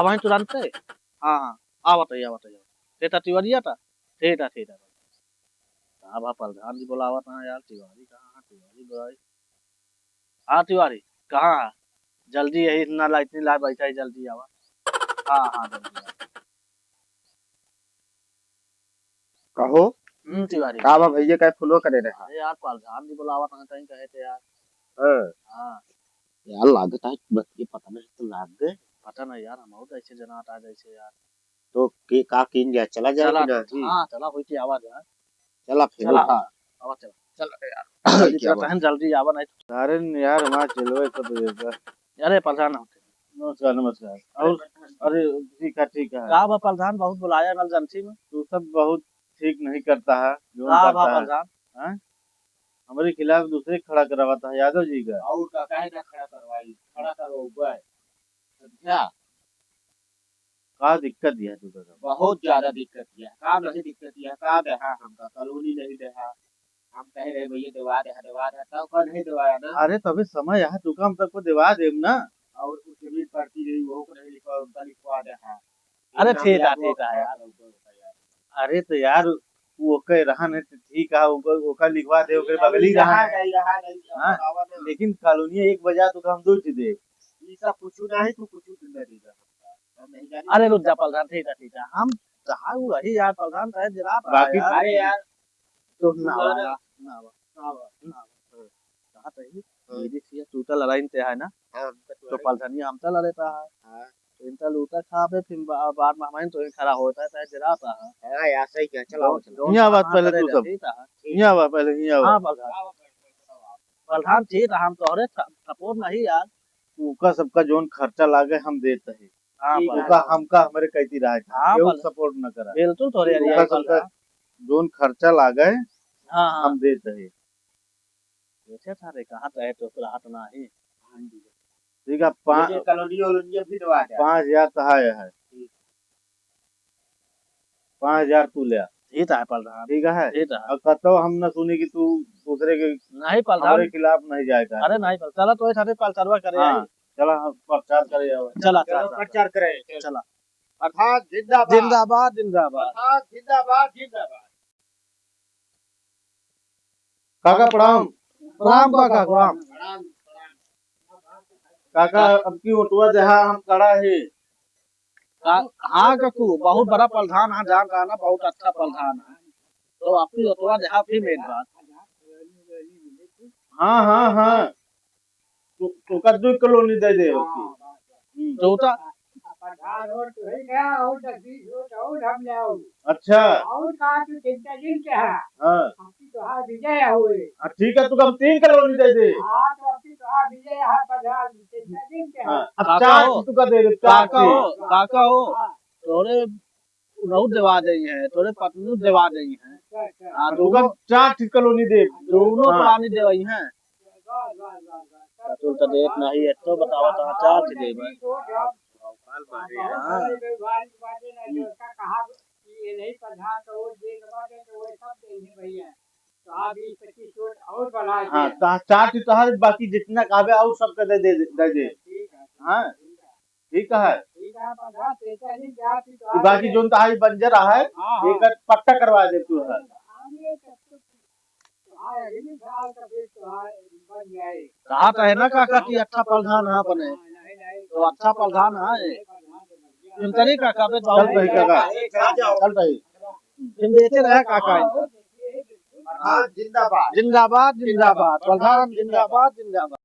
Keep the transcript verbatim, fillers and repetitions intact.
अब वहीं तुरंत है। हाँ, हाँ, आवत है, आवत है, आवत है। तेता तिवारी आता? तेता, तेता। का बा, प्रधान जी बोलावत हैं यार, तिवारी कहाँ है? तिवारी बुलाई। हाँ तिवारी, कहाँ है? जल्दी यही इतना ला, इतनी ला बैठा है, जल्दी आवा। हाँ, हाँ, जल्दी आवा। कहो। हम्म, तिवारी। का बा भैया, काहे फोनो करे रहे? अरे यार, प्रधान जी बोलावत हैं, कहीं कहे थे यार। हाँ। हाँ। यार, लागत है, बतिये पता नहीं तो लाग गए। पता नहीं यार, हम और ऐसे जनात आ जैसे यार। तो के का कीन जाए, चला जाए चला, कि नहीं? हाँ, चला, होई के आवा जाए। चला फिर चला, उठा। आवा चला। चला यार। जल्दी क्या चला, बात? तहन जल्दी आवा नहीं। सारे ने यार, वहाँ चलवे को तो देता। अरे, प्रधान होते। नमस्कार, नमस्कार। और, अरे, ठीक है, ठीक है। का बा प्रधान, बहुत बुलाया नल जनती में। तू सब बहुत ठीक नहीं करता है, जो का करता बा है। प्रधान? हाँ? हमारे खिलाफ दूसरे खड़ा करवाता है, यादव जी का। और का, काहे ना खड़ा करवाई? खड़ा करवाऊंगा। समझा? का दिक्कत दिया तू दादा? बहुत ज्यादा दिक्कत दिया। का नहीं दिक्कत दिया? का देहा हमका? कॉलोनी नहीं देहा। हम कहे रहे, "भैया, देवा देहा, देवा देहा," तब का नहीं देवाया ना? अरे, तभी समय यहाँ चुका, हम तक को देवा देम ना। और कुछ जमीन पड़ती रही, वो को नहीं लिखवा, उनका लिखवा देहा। अरे, इतना ठीक मेरा है, वो ठीक है यार। अरे, तो यार, वो ओके रहा नहीं, तो ठीक है, ओकर, ओकर लिखवा दे, ओकरे यहाँ बगली नहीं, रहा यहाँ है। नहीं, यहाँ नहीं, हाँ, बतावा ना। लेकिन कॉलोनी एक बजा तो हम दो चीज दे। ई सब कुछ नहीं, तू कुछ नहीं देगा। अरे रुक जा प्रधान, ठीक है, ठीक है। हम कहाँ वो रही यार प्रधान, शायद जरा बाकी यार। अरे यार, तो ना आवा, ना आवा, ना आवा, ना आवा। कहाँ तही? हाँ। मेरी सी टूटल लाइन ते है ना? हाँ, तो प्रधान जी हम तो लड़े था। हाँ। तो इनका लूटा खा बे, फिर बा-, बाद में हमारे तो खड़ा होता है, शायद जरा था। हाँ यार, सही कहा, चलाओ, चलाओ। यहाँ बात पहले तू सब। यहाँ बात पहले, यहाँ बात। हाँ, प्रधान। प्रधान ठीक है, हम तोहरे स-, support नहीं यार। ओका सबका जोन खर्चा लागे हम देत है। हाँ, ठीक है। ओका हमका हमरे कहती रहे था, हाँ, केहू प्रधान। Support न करा। बिल्कुल तोहरे ओका area सबका वाला। जोन खर्चा लागे हाँ, हाँ। हम देत है। अच्छा था रे, कहाँ तो है तो राहत ना है। ठीक है, पा-, ये कॉलोनी वॉलोनी भी दवा दे। पाँच हजार तो है, है। ठीक। पाँच हजार तू ले आ। ठीक है प्रधान। ठीक है? ठीक है। और कतो हम न सुनी कि तू दूसरे के नहीं प्रधान। हमारे खिलाफ नहीं जाएगा। अरे नहीं प्रधान, चला तो ऐसा नहीं प्रचारवा करे हाँ, आई। चला हम प्रचार करे आओ। चला, चला, चला, चला। प्रचार करे, चला। चला। प्रधान जिंदाबाद। जिंदाबाद, जिंदाबाद। प्रधान जिंदाबाद, जिंदाबाद। काका प्रणाम। प्रणाम काका, प्रणाम। काका, अब की ओटवा जहाँ हम खड़ा है। का-, हाँ काकू, बहुत बड़ा प्रधान है, जान रहा ना, बहुत अच्छा प्रधान है। तो आपकी ओटवा जहाँ भी मेन बात। हाँ, हाँ, हाँ। तो, तो का दुई कॉलोनी दे दे उसकी। हम्म। तो उता- अच्छा। और कहा तू चिंता जिन के है। हाँ। आपकी तो हाँ विजय हुए। हाँ, ठीक है, तू हम तीन कॉलोनी दे दे। हाँ, तो आपकी तो हाँ विजय है, प्रधान चिंता जिन के है। हाँ, अब काका चार हो, तू का दे दे, चार काका हो, काका हो। हाँ। तोरे उनहु देवा देई हैं, तोरे पत्नी देवा देई हैं। अच्छा, अच्छा। हाँ, तो तुमका चार ठे कॉलोनी देब। दोनों हाँ। प्राणी देवई हैं। वाह, वाह, वाह, वाह। तो तू तो देत नहीं है, तो बतावा, तो चार ठे देब। हाँ। ये नहीं प्रधान तो वो दे दवा दे तो वो सब दे ही भैया। तो आप बीस पच्चीस वोट और बढ़ा हाँ, दिया। ता-, चार ठे तोहार, बाकी जितना कहबे और सबके दे दे, दे दे। ठीक है, हाँ। ठीक है। ठीक है, प्रधान, तो ऐसा ही क्या कि तो कि बाकी आप जोन तहारी बंजर है, हाँ, हाँ। एकर पट्टा करवा दे तू है। हाँ, ये सब तो, हाँ, ये भी साल का फिर तो, हाँ, बन जाए। कहा तो है ना काका कि अच्छा प्रधान है अपने, हाँ, नहीं, नहीं, तो अच्छा प्रधान है। इनकरे काका पे चल भाई काका, चल भाई। फिर देते रहे काका। हाँ, जिंदाबाद। जिंदाबाद, जिंदाबाद, प्रधान जिंदाबाद, जिंदाबाद।